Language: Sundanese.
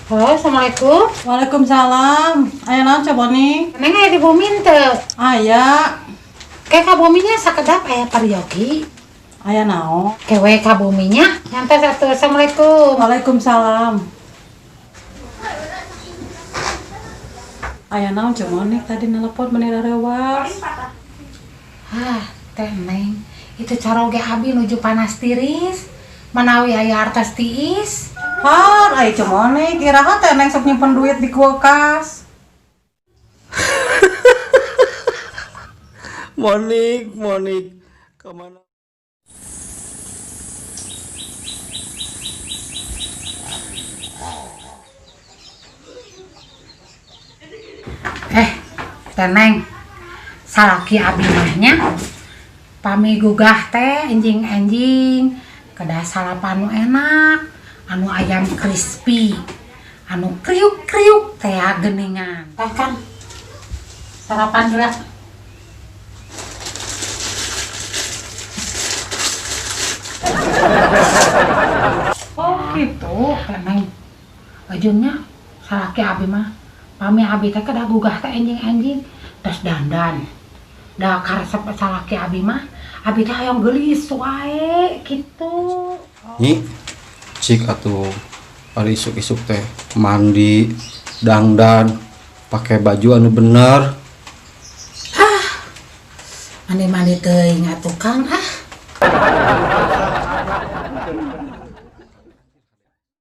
Halo, assalamualaikum. Waalaikumsalam. Aya naon, Ceu Monik? Neng aya di bumi teu? Aya. Ke ka buminya sakedap, aya peryogi. Aya naon? Ke we ka buminya. Nyantai satu. Assalamualaikum. Waalaikumsalam. Aya naon, Ceu Monik, tadi nelpon meni rewas? Ah, teh Neng. Itu caroge abi nuju panas tiris. Manawi aya artos tiis. Har, ai Ceu Monik, iraha teh Neng sok nyimpen duit di kulkas? Monik, Monik, kemana? Eh, teh Neng. Salaki abi mah nya pami gugah teh enjing-enjing kedah sarapan nu enak, anu ayam crispy, anu kriuk-kriuk teh geningan. Teh kan sarapan dulu. Oh gitu, teh Neng. Ujungnya salaki abi mah pami abi teh kedah gugah teh enjing-enjing terus dandan. Da karesep salaki abi mah, abi teh hayang geulis wae gitu. Nyi, cik atuh ari isuk-isuk teh mandi, dangdan, pakai baju anu bener. Mandi-mandi teuing atuh, Kang, ah.